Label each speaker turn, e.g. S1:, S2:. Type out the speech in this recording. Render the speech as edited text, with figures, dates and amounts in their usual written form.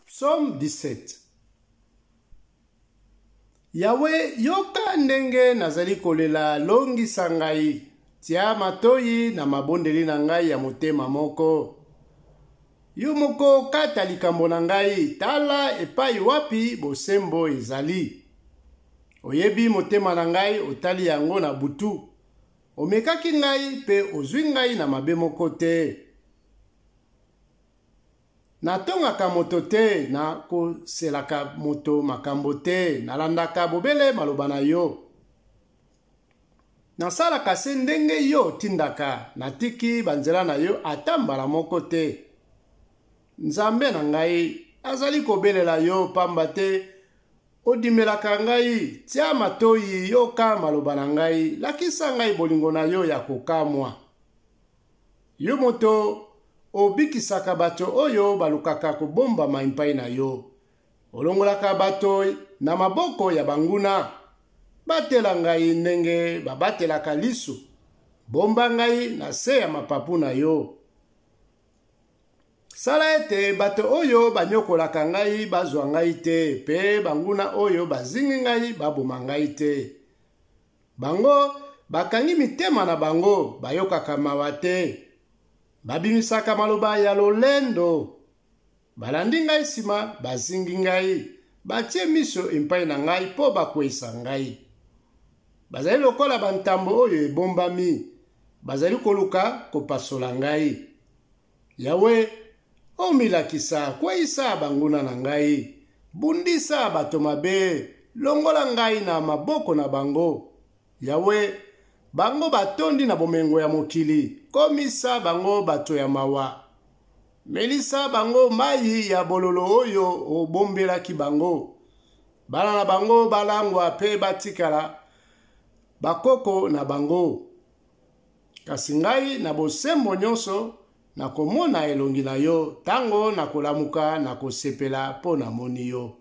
S1: Psaume 17. Yawe, yoka ndenge nazali kolela, longisa ngai. Tia matoyi na mabondeli na ngai ya motema moko. Yo moko kata likambo na ngai, tala epai wapi bosembo ezali. Oyebi motema na ngai, otali yango na butu. Omekaki ngai mpe ozwi ngai na mabe moko te. Natongaka moto te, nakoselaka moto makambo te, nalandaka bobele maloba na yo. Nasalaka se ndenge yo otindaka, natiki banzela na yo ata mbala moko te. Nzambe na ngai, nazali kobelela yo, pamba te odimelaka ngai. Tia matoyi, yoka maloba na ngai, lakisa ngai bolingo na yo ya kokamwa. Yo moto obikisaka bato oyo balukaka kobombama epai na yo. Olongolaka bato na maboko ya banguna. Batela ngai ndenge babatelaka liso. Bomba ngai na se ya mapapu na yo. Sala ete bato oyo banyokolaka ngai bazwa ngai te, mpe banguna oyo bazingi ngai baboma ngai te. Bango bakangi mitema na bango, bayokaka mawa te. Babimisaka maloba ya lolendo. Balandi ngai nsima, bazingi ngai, batie miso epai na ngai mpo bakweisa ngai. Bazali lokola bantambo oyo ebombami, bazali koluka kopasola ngai. Yawe, omilakisa, kweisa banguna na ngai, bundisa bato mabe, longola ngai na maboko na bango. Yawe, bango batondi na bomengo ya mokili, komisa bango bato ya mawa. Melisa bango mai ya bololo oyo obombelaki bango. Bana na bango balangwa mpe batikala bakoko na bango. Kasi ngai na bosembo nyonso nakomona elongi na yo, ntango nakolamuka nakosepela mpo namoni yo.